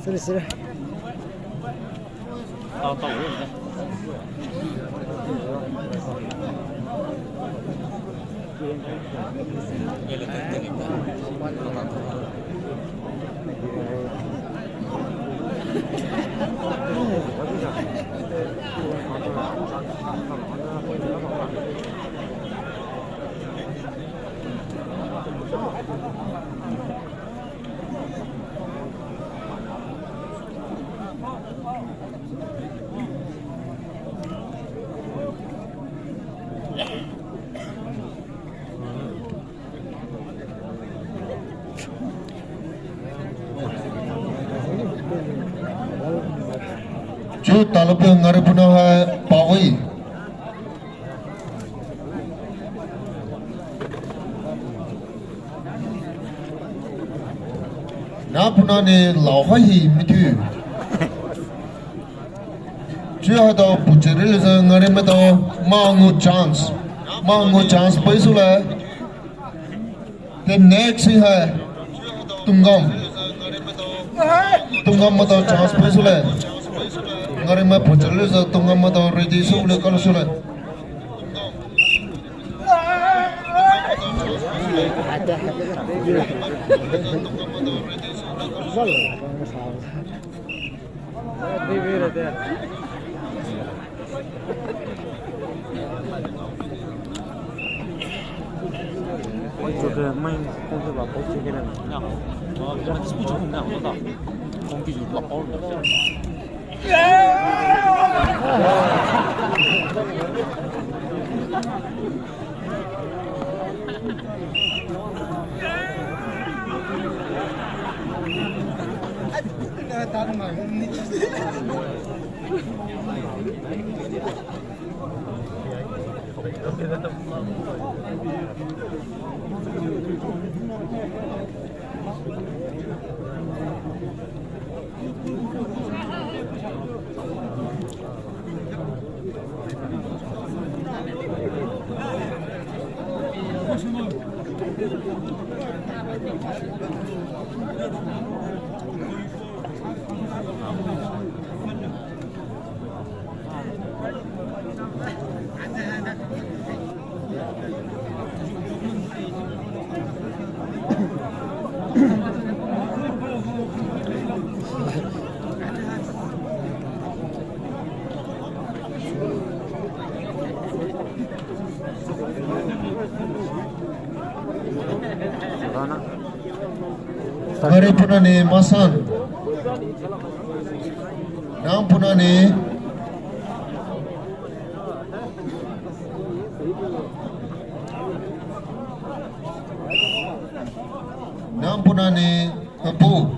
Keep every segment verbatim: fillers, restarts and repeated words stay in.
Sorry, sorry. Chu talope ngari puna hai pawei. Na puna ni lao hai hi mitu. Chu ha to pucheri le ngari me to mangu chance. Mangu chance pai sule. The next hi hai Tungam. Tungam mato chance pai sule. Ngari ma puchale sa Tungam mato ready sule kalo sule. Ngari puna ni Masan. Nang puna ni. Nang puna ni Apu.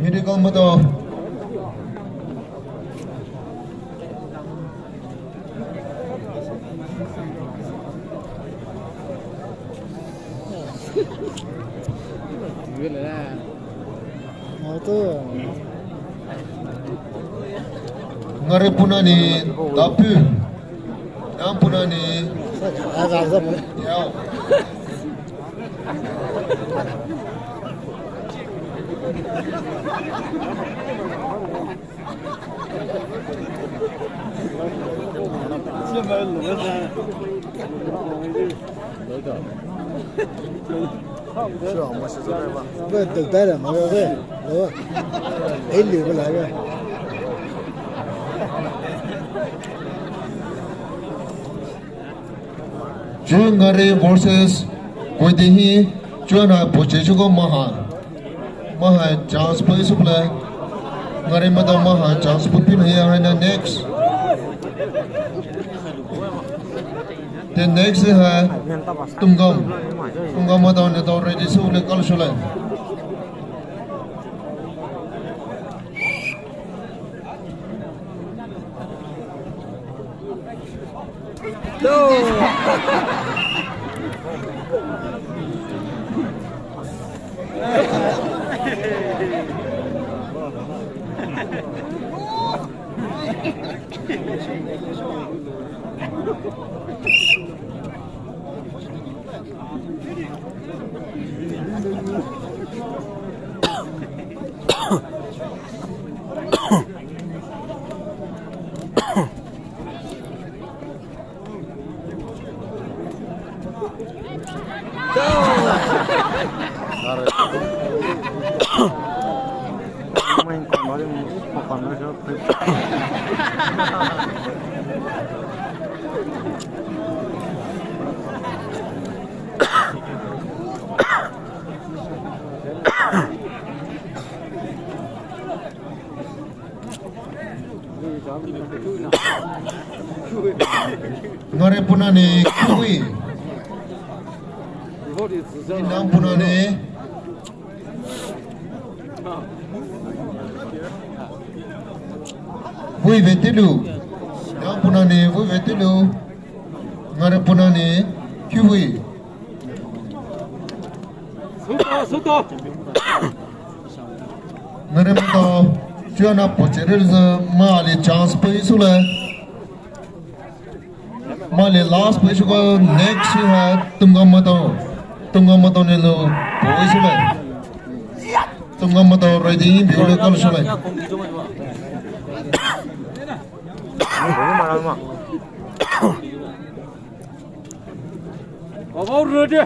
Medical mato. Ngari puna ni Tapu. Nang puna ni. Yao. Ve duk dai la ma ve ve. Lo. Ei liu ve la ve. Chu Ngare versus Koide hi, chu ana poche chuko maha. Maha chance poi supla. Ngare mata maha chance poi pin hai hai na next. The next hai Tumgam. Tumgam mata ne to ready supla kal shulai. Ngare punane kiwi. Inam punane. Vui vetilu. Inam punane vui vetilu. Ngare punane kiwi. Suto, suto. Ngare mata, chu ana poche re za ma ali chance poi sule. Ma ali last poi suko next ha Tumgam mata. Tumgam mata ne lo poi sule. Tumgam mata ready biu le kal sule. Baba ready.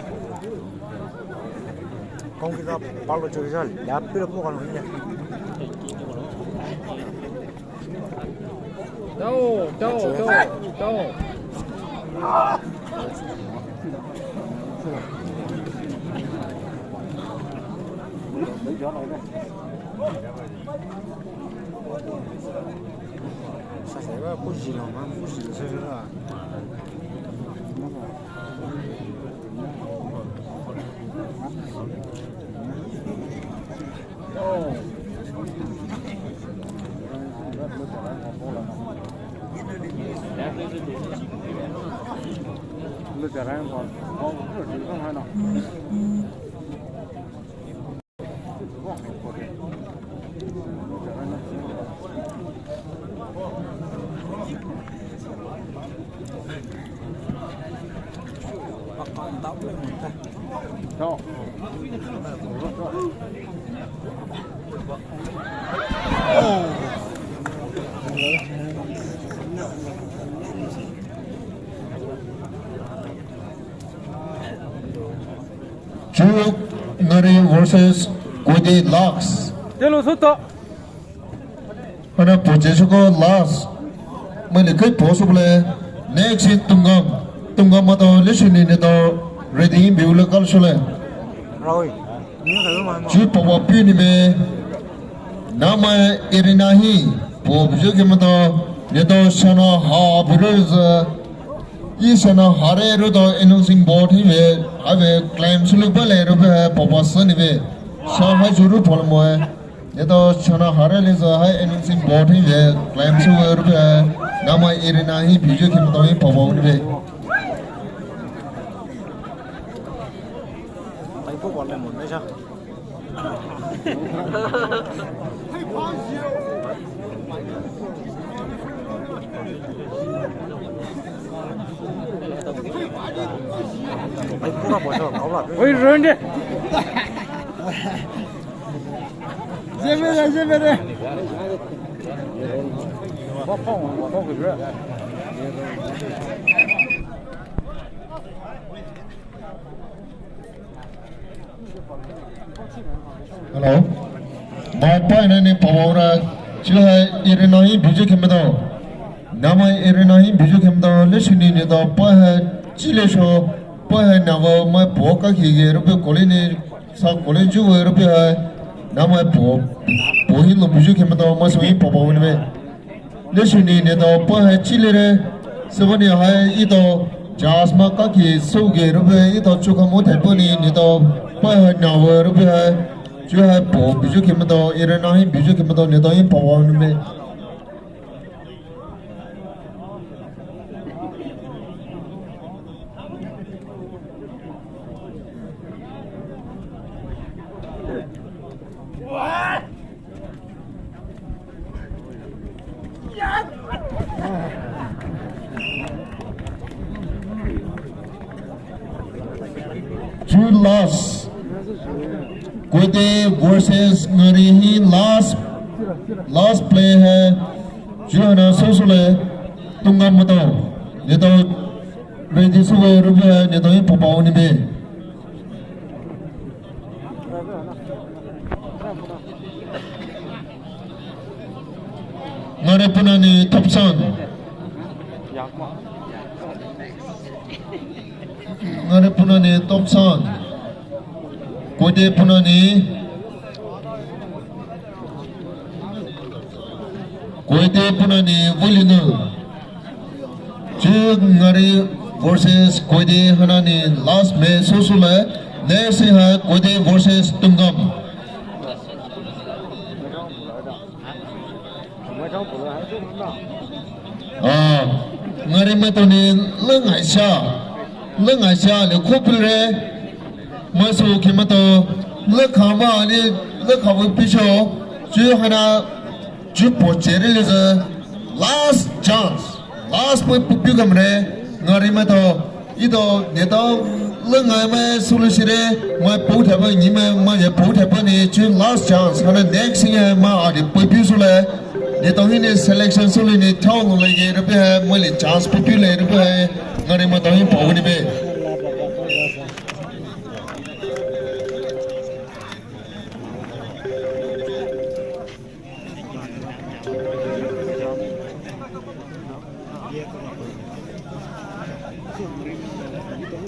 Kong kita palo chori sal, ya pira po kan hunya. Tao, tao, tao, tao. Churuk Ngare versus Koide Laks. Telo sota. Ana poche suko last. Mane kai possible. Next in Tumgam. Tumgam mata listen in the ready in biu le kal sule. Rawi. Chu papa pi ni me. Nama arena hi. Po biu ke mata. Neto sana ha biu. Isana hare ru to announcing board hi ve, ave claim sulu pale ru ve papa sani ve. Sa hai juru pol moe. Neto sana hare le za hai announcing board hi ve claim su ve ru ve. Nama arena hi biu kim to hi papa ni ve. Taipo pale mo ne sa. Oi, run de. Zebere, zebere. Hello. Mai pai na ni pawara. Chiu hai iri na hi buju khemdo. Namai iri na hi buju khemdo. Leshuni ni do pai hai chile sho. Pai hai na wa mai po ka ki ge rupe kole ni sa kole ju we rupe hai. Namai po. Po hi lo buju khemdo mai so hi pawara ni me. Leshuni ni do pai hai chile re. Sebani hai ito jas ma ka ki so ge rupe ito chuka mo thai pani ni do pai hai na we rupe hai. Chiu hai po buju khemdo iri na hi buju khemdo ni do hi pawara ni me. Chiu last. Koide versus Ngari hi last, last play hai. Chiu na so so le tunga mato. Neto ready so we rupe hai neto hi pawara ni me. Ngari punani Topsan. Ngari punani Topsan. Koide punani. Koide punani Volinu. Chiu Ngari versus Koide hanani last match so so le. Next hai Koide versus Tungam. Ah, Ngari mato ni lengai sha. Lengai sha le khopil re. Maso khemato le khama ni le khabu pisho. Chiu hana chiu po chere le ze. Last chance. Last point pupu kamre. Ngari mato. Ito neto lengai mai sulu sire mai pau thapa ni mai mai ye pau thapa ni chiu last chance. Hana next thing mai adi pupu sule. Neto hi ni selection sulu ni thao no le ye rupe hai mai le chance pupu le rupe hai. Ngari mato hi pau ni be.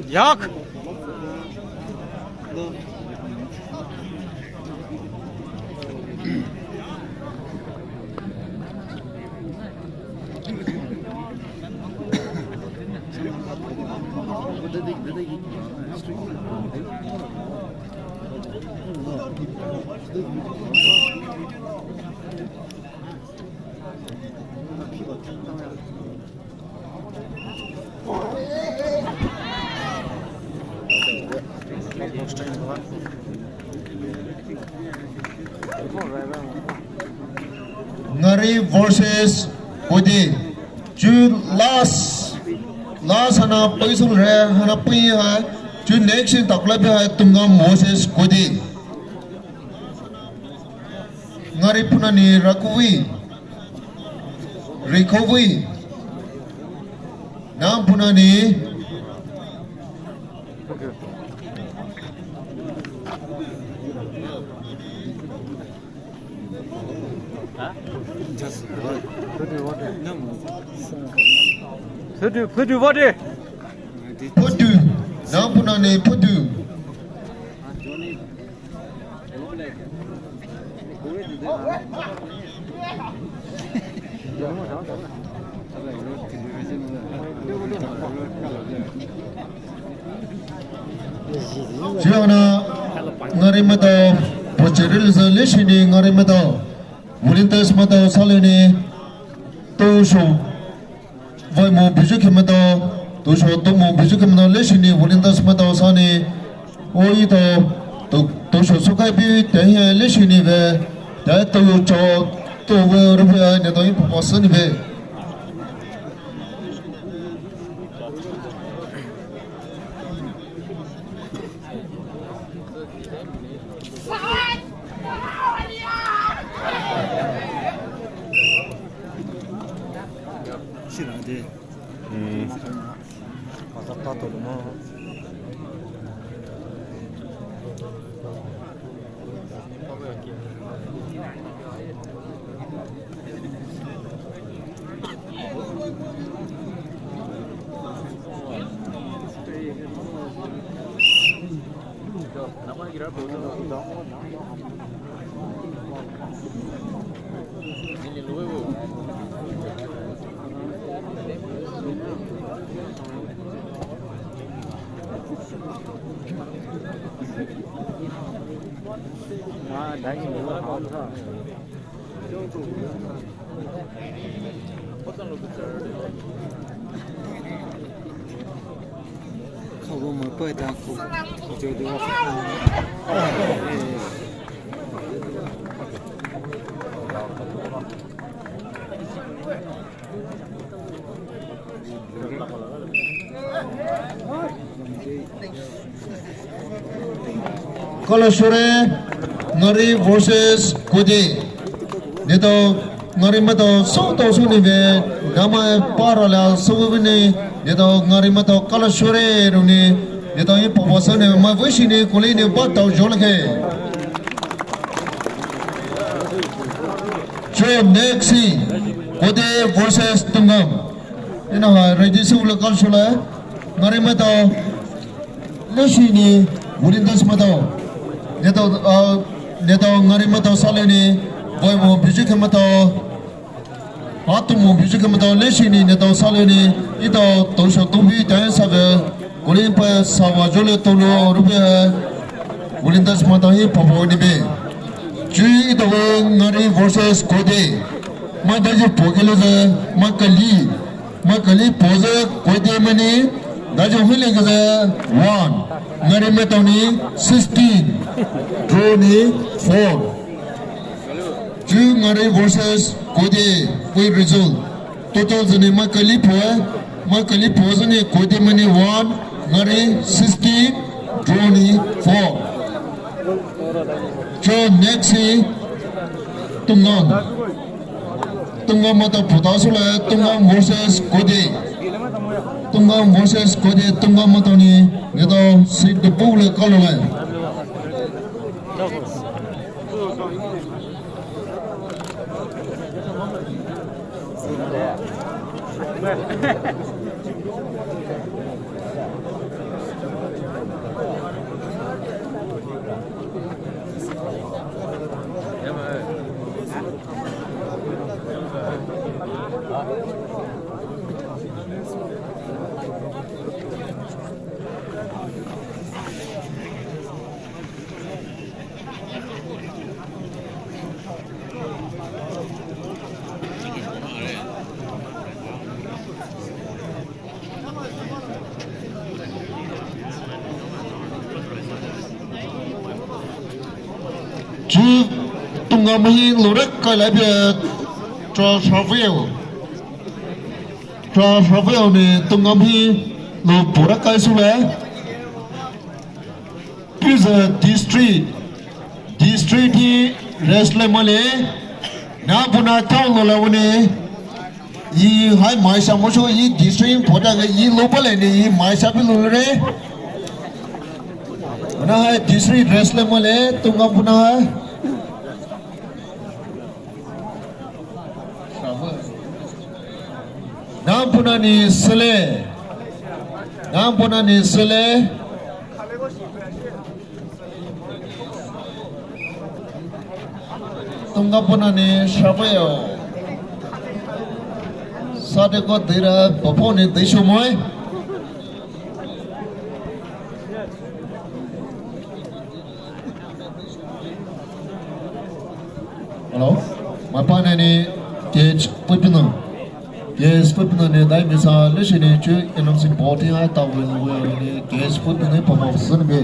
Yak. Ngari versus Koide. Chiu last, last hana pai sung re, hana pai ha. Chiu next in takla pe ha Tungam versus Koide. Ngari punani Rakuwi. Rikowi. Nang punani. Phodu, phodu, phodu. Phodu. Nang punani phodu. Chiu na Ngari mato, pocheril sa leshini Ngari mato. Volunteers mato saleni. Tusho. Vai mo buju khemato, tusho tu mo buju khemato leshini volunteers mato sani. Oi to, tu, tusho sukai bi te hi leshini ve, te tu cho, tu ve rupe ne to ipo sani ve. Sira de. Hmm. Kata tato mo. Kalashuri, Ngari versus Kode. Neletao Ngari maitao sou tao sou ni ve, gama para la sou ve ni, neletao Ngari maitao Kalashuri runi, neletao hi papa sou ni, ma ve shi ni, kuli ni, ba tao jo lake. Cho next si, Kode versus Tungam. Ina ha ready sou la Kalashuri, Ngari maitao. Leshi ni, Wulindas maitao. Neletao, ah, neletao Ngari maitao sale ni, boy mo biju ke maitao. Atu mo biju ke maitao, leshi ni, neletao sale ni, itao, tao sho tubi, tayan save, kuli pa sawa jole tolo, rube, Wulindas maitao hi papa ni be. Chui itao Ngari versus Kode. Maitao ji po ke le ze, ma kali. Ma kali po ze Kode maini, daji hile ke ze one. Ngari maitao ni sixteen. Draw ni four. Chu Ngari versus Kode, kui result. Total zeni ma kali po, ma kali po zeni Kode maini one, Ngari sixteen, draw ni four. Cho next si Tungam. Tungam maitao pota sule, Tungam versus Kode. Tungam versus Kode, Tungam maitao ni, neletao si de bule kalole. Chu Tungam hi lurek kai lai bia tra shaveo. Tra shaveo ni Tungam hi lu pura kai sule. Please, uh, district, district hi rest le male. Na puna town lo la wune. Yi hai mai sa mo so yi district pota ga yi lo pale ni yi mai sa pi lo re. Na hai district rest le male Tungam puna. Nang puna ni sele. Nang puna ni sele. Tungam puna ni shaveo. Sade ko dira bapo ni dishu moi. Hello, maipa nani cage pui pina. Cage pui pina ni dai misa leshi ni chu N M C board hi hai ta win win ni cage pui pina papa sun be.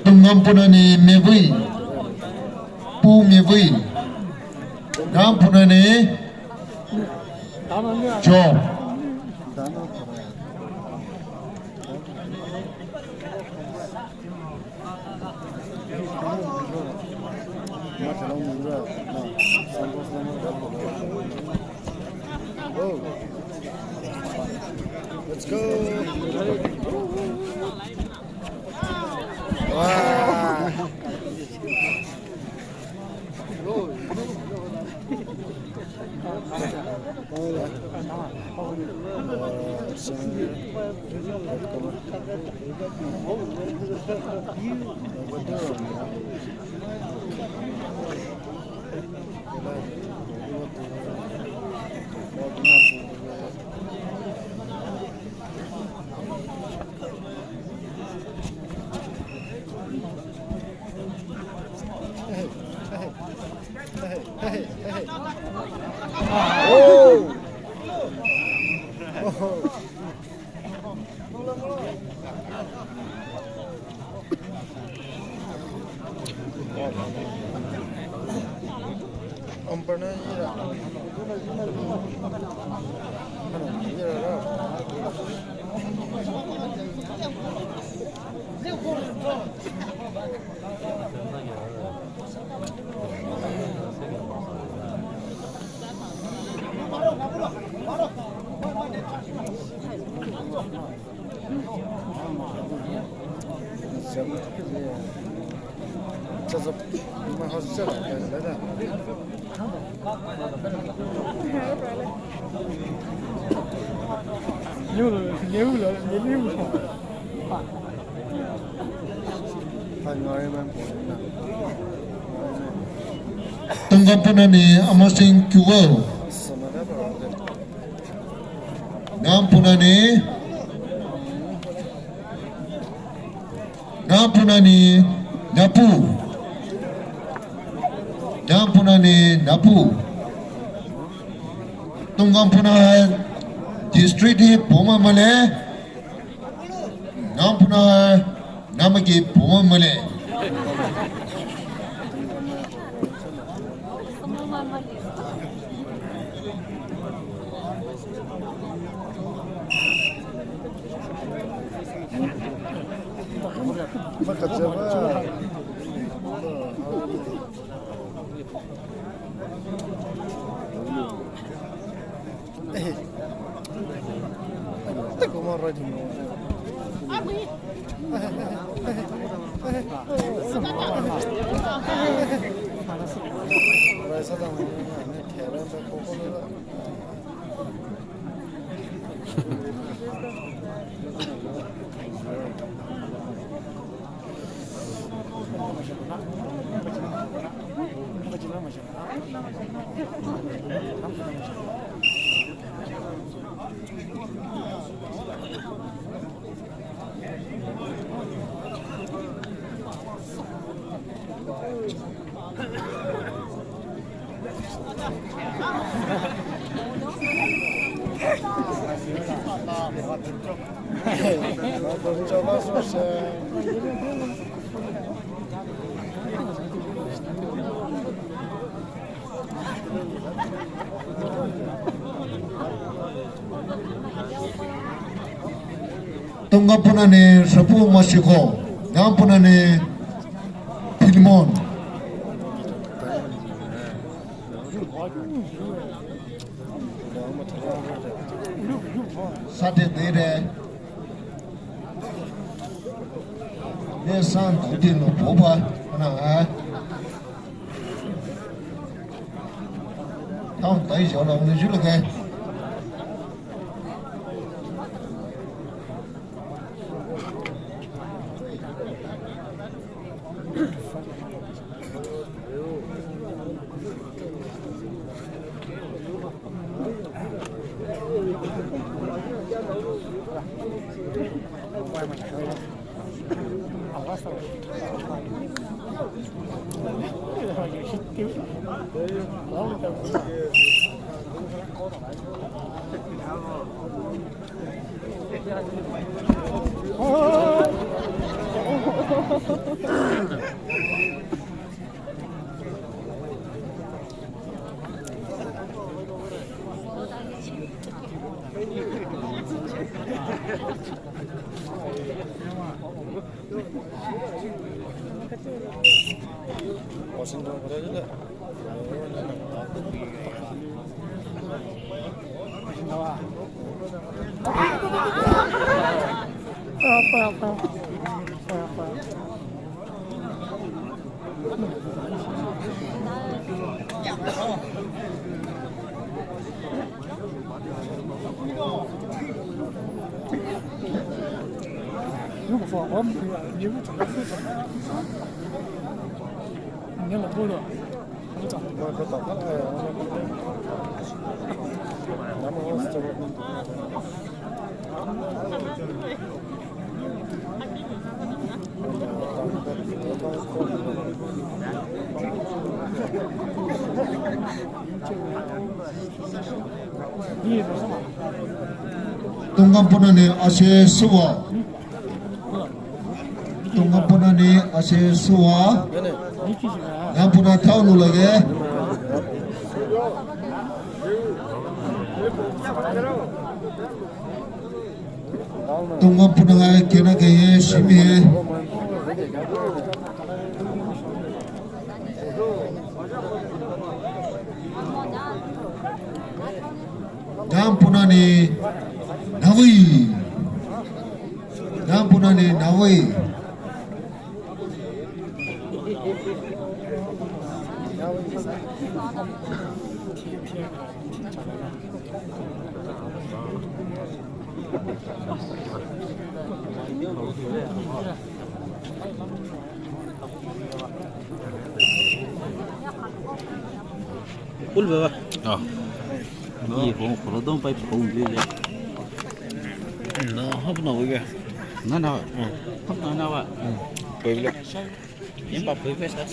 Tungam punani Mevui, Pu Mevui. Ngam punani Job. Oh. Let's go. Wow. Tungam punani Amasing Kuo. Ngam punani, ngam punani Napu. Ngam punani Napu. Tungam puna district hi poma male. Ngam puna Namaki poma male. Tungam punani Sapu Masiko, ngam punani Philemon. Sate dere. Ne san dau din lo boba, ana, eh. Tao dai jiao lo ne jiu le ke. Tongkang punani ase suwa. Tongkang punani ase suwa. Yang puna thao lu lage. Tongkang puna ngai kena keye simi he. Yang punani nawi. Yang punani nawi. Ul baba. Ah. Ni hong khoro dong pai phone de. Na hap na wega. Na na. Hap na na wa. Pai le. Yen pa pai pai sa.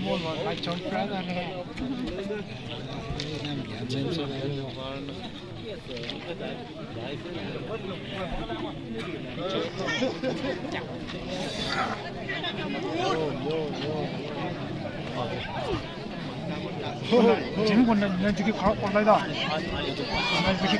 Small one, I jump right on it. Jimmy, kau na, na jiki kau, kau lai da. Na jiki.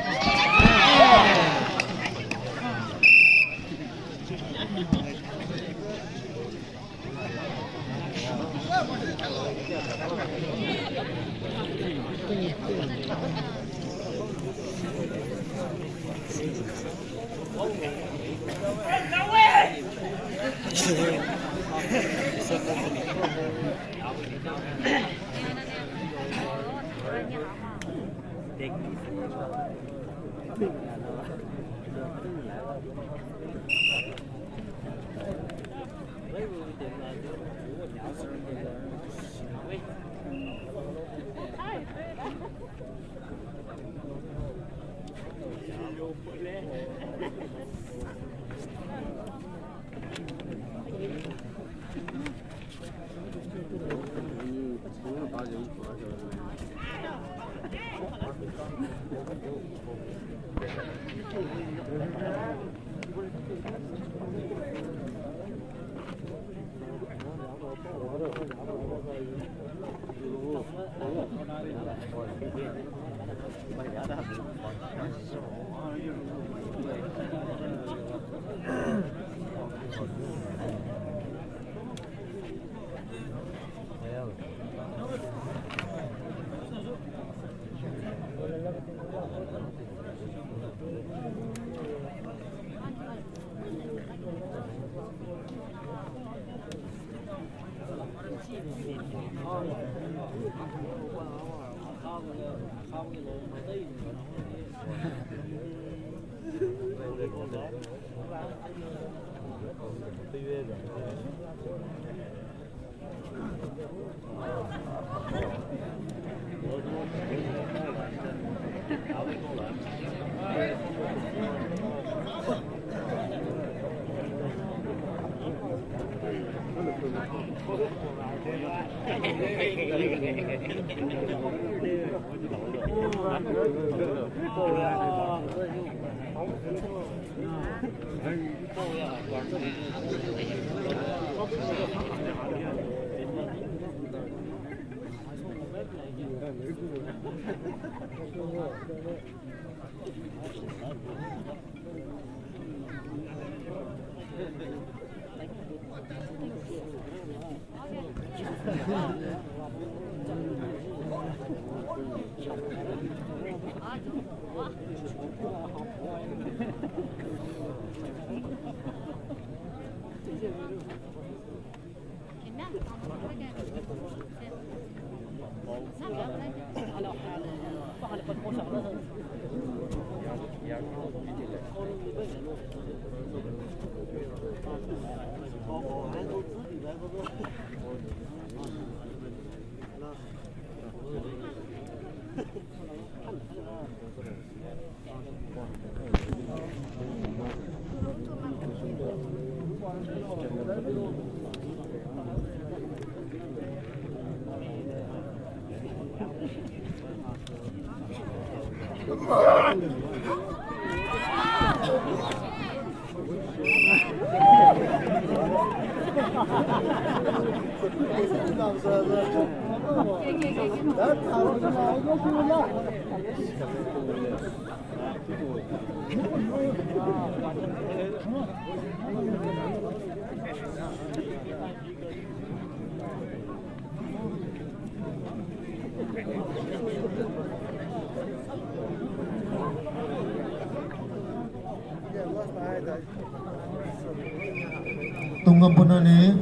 Tonga Bunani,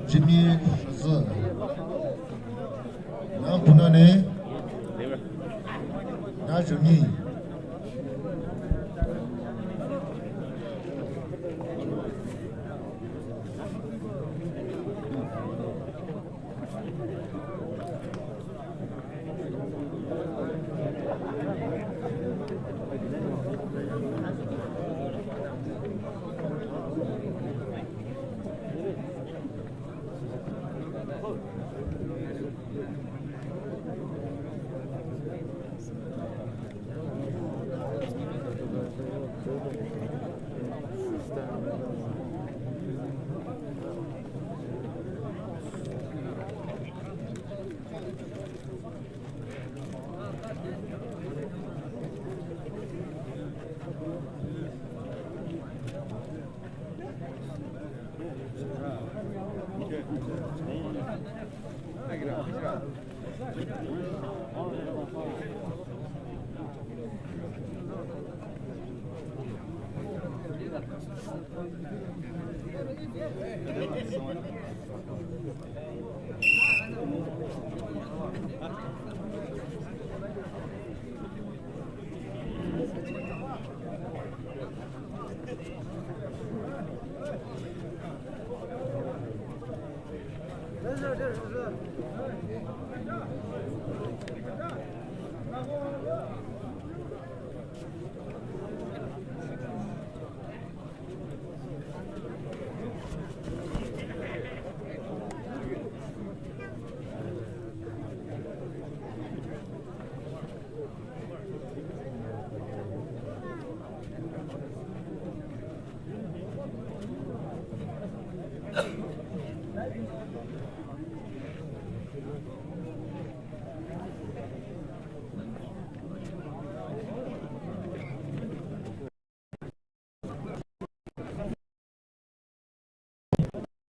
Jimmy Shazı. Nga Bunani, Nga Juni.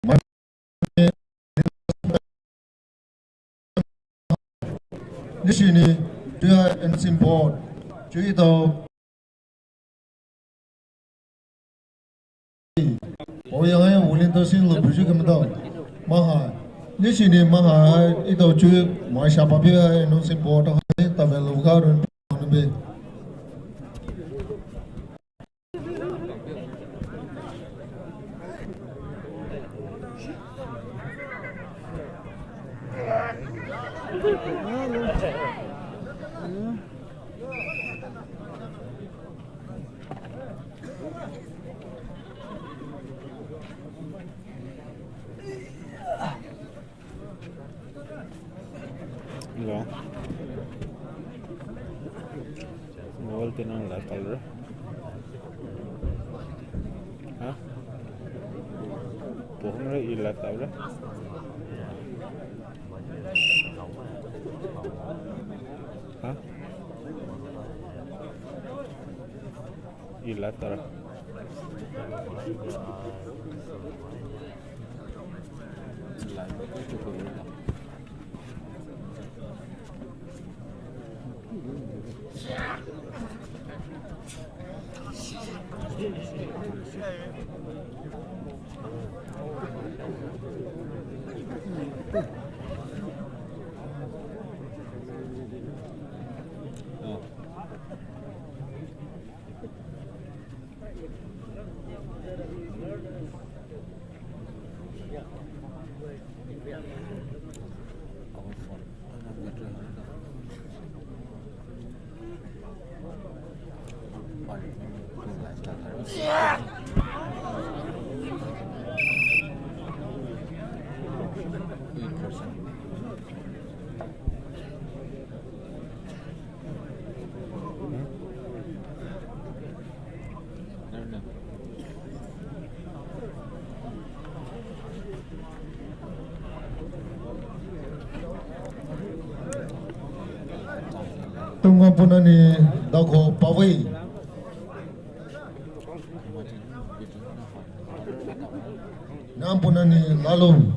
Mai, nishini, tuya N C board, chuitao. Oya hai William Tosin lo buju kemdao. Maha. Nishini maha hai ito chu mai shapa bi hai N C board hai tavel lo ga run be. Hello. Mobile tina la talre. Ha? Pohon re ila talre. Ha? Ila talre. Tunga punani dako pawai. Nam punani lalu.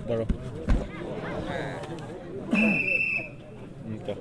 Baro. Ito.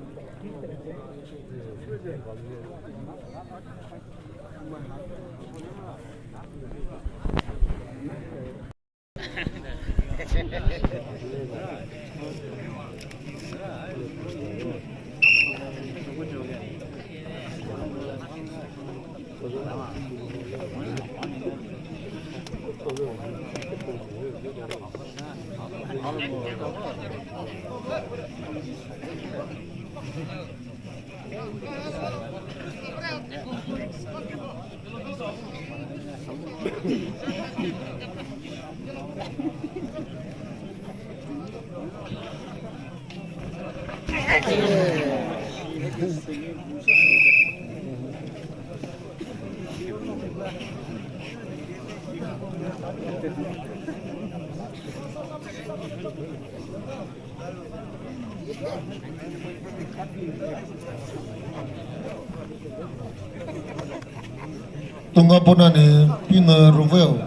Tunga punani Pina Ruvel.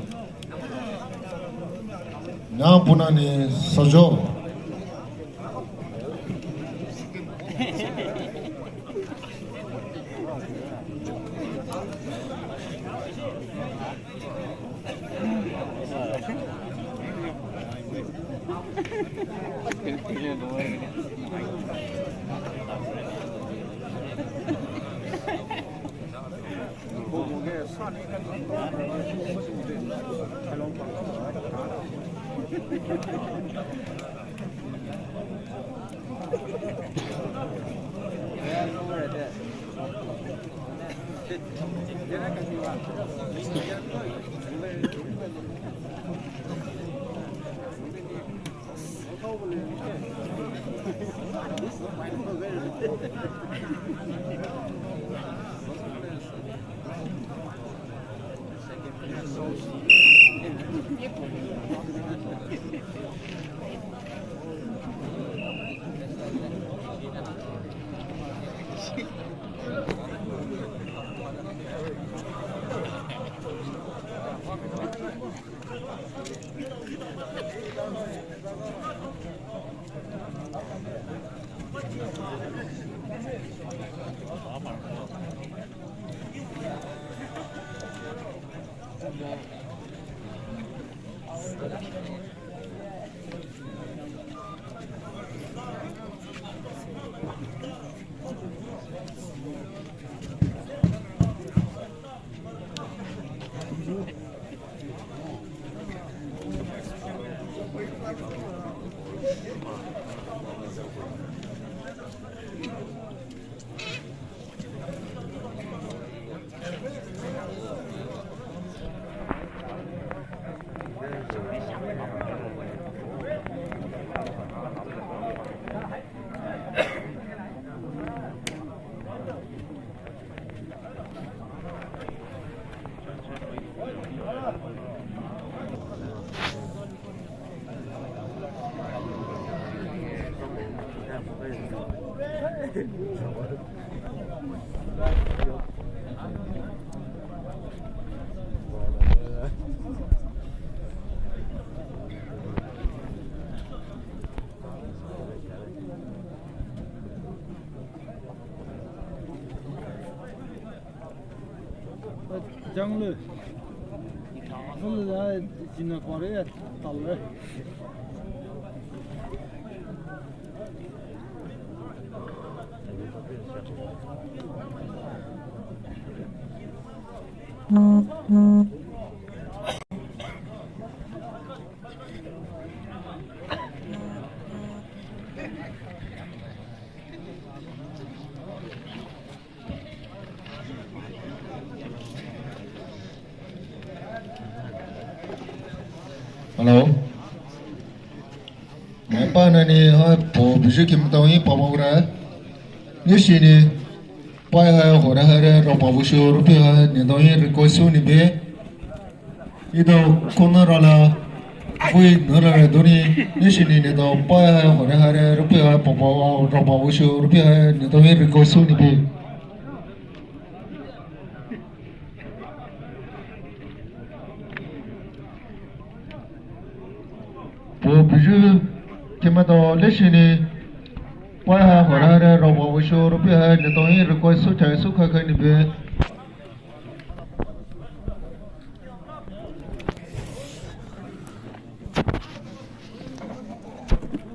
Nyang punani Sojo. Jungle. Jungle ya, jina pare ya, talle. Hello. Mapa nani ha po bizu kim tong hi pa maura. Ni sini. Pai ha hora hare ropa busu rupi ha ni dong hi request su ni be. Ido kona rala kui nara doni ni sini ni do pai ha hora hare rupi ha papa ropa busu rupi ha ni dong hi request su ni be. Po bizu kima do lesini pai ha hora hare ropa busu rupi ha ni dong hi request su chai su kha kha ni be.